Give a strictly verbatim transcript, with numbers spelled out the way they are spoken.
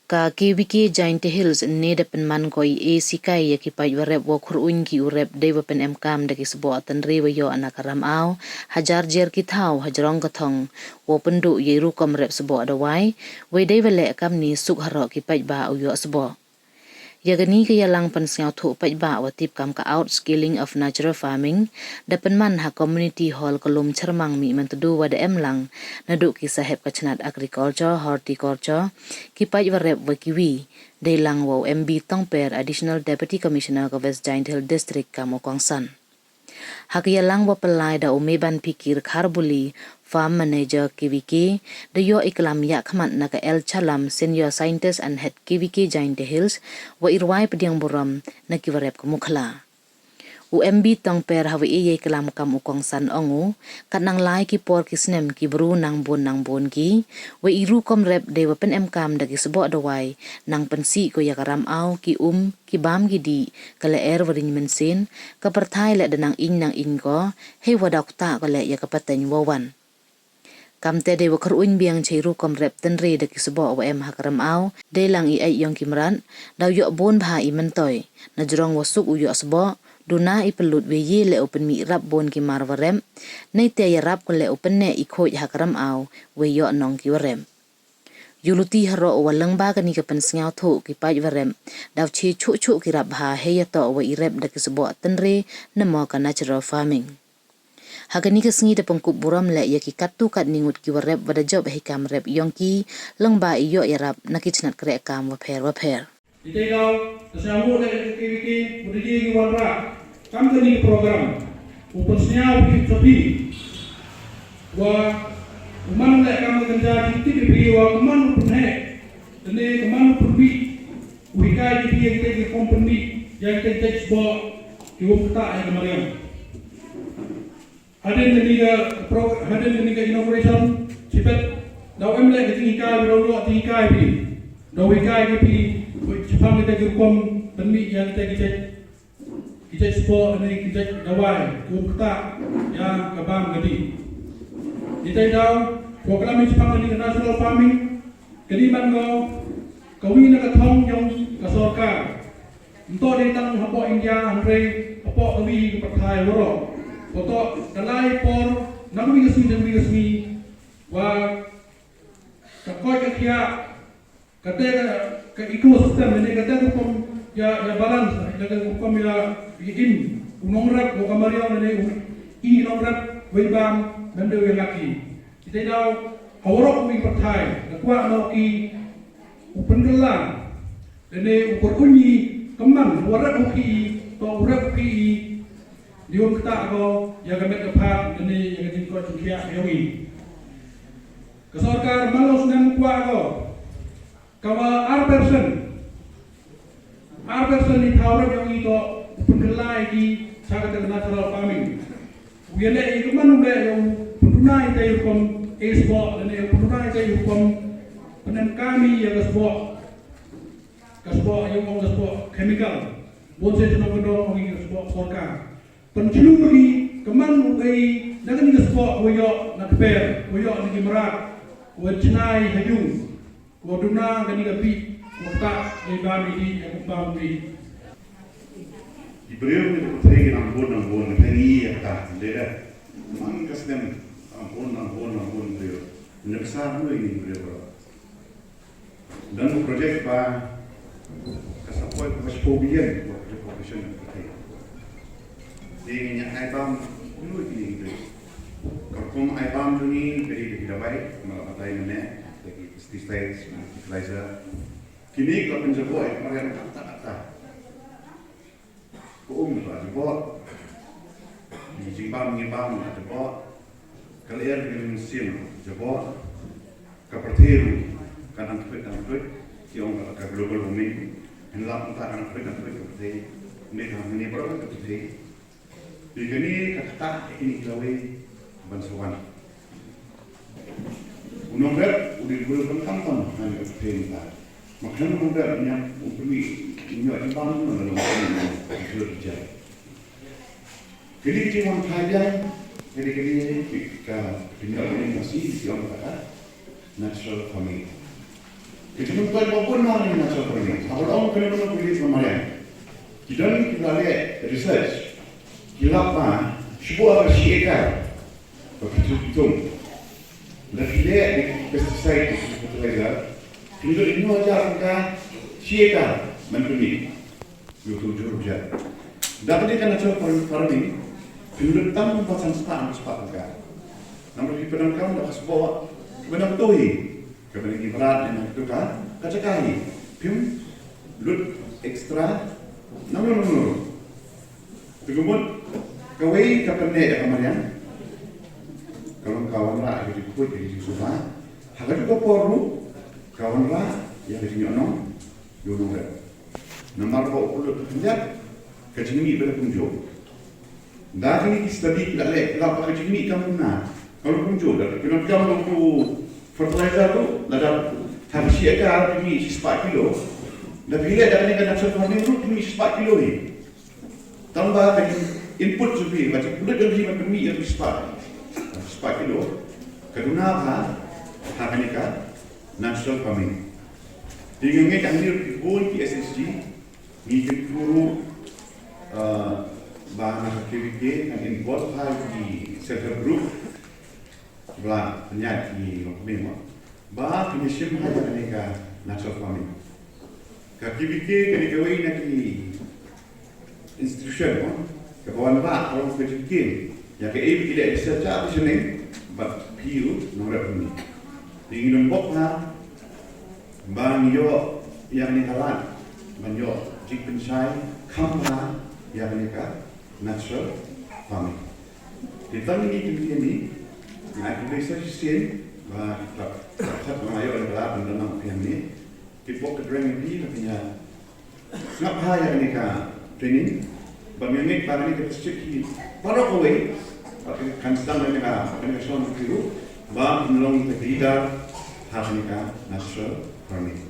Ka K V K Jaintia Hills ne da pynman ko i e sikai ya ki paidbah rep wa khur uiñ ki u rep dei wa pynemkam da ki sboh tynre wa yoh na ka ram au, hajar jer ki thaw hajrong ka thong, wa pynduh ya i rukom rep sboh dawai, wei dei wa leh kamni suk haroh ki paidbah u yoh sboh. Ya kani ka yalang pynsngewthuh paidbah wa tip kam ka Outskilling of Natural Farming, da pynman ha Community Hall Kalum Chyrmang Mihmyntdu wa da em lang naduh ki sahep ka chnat Agriculture, Horticulture, ki paidbah rep wa kiwi, dei lang wa u M B Tongper, Additional Deputy Commissioner ka West Jaintia Hills District kam u kongsan. Ha ka yalang wa pynlai da u Meban Phikir Kharbuli, Farm Manager K V K, da yoh i klam yakhmat na ka L Chalam, Senior Scientist and Head K V K Jaintia Hills, wa i rwai pdiang burom na ki wa rep ka Mukhla. U M B Tongper ha wa e ya i klam kam u kongsan ong u, kat nang lai ki por ki snem ki bru nang bun nang bun ki, wa i rukom rep dei wa pynemkam da ki sboh dawai, nang pynsih ko ya ka ram au, ki um, ki bam ki dih, ka lyer wa riñ mynsiem, ka pyrthai leh da nang iñ nang iñ ko, hei wa da ktah ko leh ya ka pateng wa wan. Kamte dei wa khur uiñ biang cha i rukom rep tynre da ki sboh wa em ha ka ram au, dei lang i eit yong ki mrad, daw yoh bun bha i myntoi, na jrong wa suk u yoh sboh, duna i pynlut wei ye leh u pynmih rap bun ki mar wa rep, neite yarap ko leh u pynneh i khuid ha ka ram au, wei yoh nong ki wa rep. Yooluti haroh wa lyngba kani ka pynsngewthuh ki paidbah rep, daw che chuh chuh ki rap bha hei yatoh wa i rep da ki sboh tynre namo ka natural farming. Ha kani ka sngi da pynkup burom leh ya ki katto katni ngut ki wa rep wa da jop hei kam rep yong ki, lyngba i yoh yarap na ki chnat kreh kam wa pher wa pher. Ite daw, ta sa mu le ke ke ke, mu de ye ki wan ra. Kam kani program, u pynsngew phi sa phi. Wa, u man le kam ka ja ki tip phi wa u man u pynheh. Tene u man u pynbit. U hikai ki phi ya ki company, ya ki sboh, ki wom kata ya ka mariang. Hadien kani ka pro-, hadien kani ka inauguration, chibet, daw em le ka jinghikai, daw yoh jinghikai phi. Daw hikai ki phi, chiphang kita ki rukom, pynmih ya kita ki jait, ki jait sboh, kani ki jait dawai, ki wom kata, ya ka bam ka dih. Kita daw, program i chiphang kani ka natural farming, kani man ko, kawi na ka thong yong ka sorkar. Nto dei tang hapoh India, hynrei hapoh kawi ka pyrthai waroh. Waroh, da lai por, na kawi ka sngi, na kawi ka sngi, wa ka koit ka khiah, kate ka, ka ecosystem, ne kate ka rukom ya, ya balance, kate ka rukom ya, ya im, u nongrep, wa ka mariang, ne u, i nongrep, wei bam, nande wei laki. Ite daw, ha waroh kawi ka pyrthai, da kwah noh ki, u pynkylla, lane u pyrkhat i, kynmaw, u rep u ki, to u rep u ki, di wom kata ko, ya ka met ka phad, lane ya ka jingkoit jingkhiah yong i. Ka sorkar man la u snem kwah ko, ka wa ar percent, ar percent i thaw rep yong i to, u pynkylla i ki, cha kata ka natural farming. U ya le i ka man u le ya u pynduna i te i rukom e sboh, lane u pynduna i te i rukom pynemkam i ya ka sboh, ka sboh ya u ong ka sboh chemical. Bun se chnong kyndong ong i ka sboh sorkar. Pynchlu i ka man u e na kani ka sboh wa yoh na kper, wa yoh na ki mrad, wa chna i ha yung. Ko duna kani ka bih, ko kata, ni ba mi di, ya ko ba mi di. I briew ni ko thei ki nang bun, nang bun, ni thei ni ya kata, de da. Man ka snem, nang bun, nang bun, nang bun briew. Ni ka sa bun ni briew ko. Dan ko project ba, ka sa poi ko four billion, ko project ko vision ko thei. Di ni nya ai bam, ni ki ni briew. Ka kum ai bam tu ni, beri beri dabai, mala batai mene, lagi pesticides, fertilizer. Kini ka pynjaboh, mariang kata kata. Ko um ka jaboh. Ni jingbam, jingbam ka jaboh. Ka lyer ni mynsiem jaboh. Ka pyrthei ru, ka nang tuit, nang tuit. Ki ong ka global warming. Hynlap ka nang tuit, nang tuit ka pyrthei. Ni ka ni baroh ka pyrthei. Di kani ka kata ini ka wei ban sa wan. U nongrep, u di guru kan tam tam, han ka pyrthei ni ta. Makhan u nongrep, nyam, u pynmih, nyam, i bang, u nongrep, u nongrep, u nongrep. Kini ki wan thai biang, kini kini ka, kini kini masi, si wan kata, natural farming. Ki jingmyntoi ba bun na ni natural farming. Haba ong kani ba pili sa Mariang. Ki don ki la leh research. Ki la pa, shibun ar chi ekar. Ba ki tu ki tum. La ki leh ni pesticide, ki fertilizer. Ki don ni hajar ka chi ekar. Man tu ni. Yow tu jur ja. Da ka dei ka natural farm-, farming, pynlut tam ba san spah, spah ka. Namar ki pyndonkam da ka spah, pyndonkam tu hi. Ka pyndonkam ki brat, na tu ka, ka jaka hi. Pynlut extra, namar, namar. Tu ka mut, kawei ka pyndep da ka Mariang. Ka long ka wanrah, ka jingkhuid, ka jingsuba. Ha ka tu ka por ruh, ka wanrah, ya ka jingïohnong. Yow nongrep. Namar ba u lut khyndiat, ka jingmih ba la kumjuh. Da kini ki study ki la leh, la ba ka jingmih kam na. Ka la kumjuh, da ki nang kam long tu fertilizer tu, la da ha ka chi ekar ki mih chi spah kilo. Da phi leh da kani ka natural farming ruh ki mih chi spah kilo hi. Tang ba ka input tu phi, ba jingpynlut jong phi ba ki mih ya chi spah. Chi spah kilo. Ka duna ha, ha kani ka natural farming. Te nga ngeit hangne ki bun ki S H G, ngi kyntu ruh, uh, ba na ka K V K, ngan involve ha ki self help group, ba la pynïaid ki lok memo. Ba pynïaid shim ha kani ka natural farming. Ka K V K, kani kawei na ki institution mo, ka ba wanrah ka long ka jingkieñ ya ka A B K da research cha bi sene, but P U nongrep ni. Te ngi nang bok ha, ba ngi ïoh ya kani ka lad, ba ngi ïoh jingpynshai kham bha ya kani ka natural farming. Te tang ini ki ni, nga ai khublei sa shisien, ba ka, ka, ka, ba nga ïoh ya ka lad, ba nga nang pynïaid ni. Ki bok ka dreng ni, ka pynïaid Sngap ha ya kani ka training, ba nga ngeit ba kani ka district hi baroh kawei, ba kan sdang kani ka, kani ka shong ki ruh, ba pynlong ka leader ha kani ka natural farming.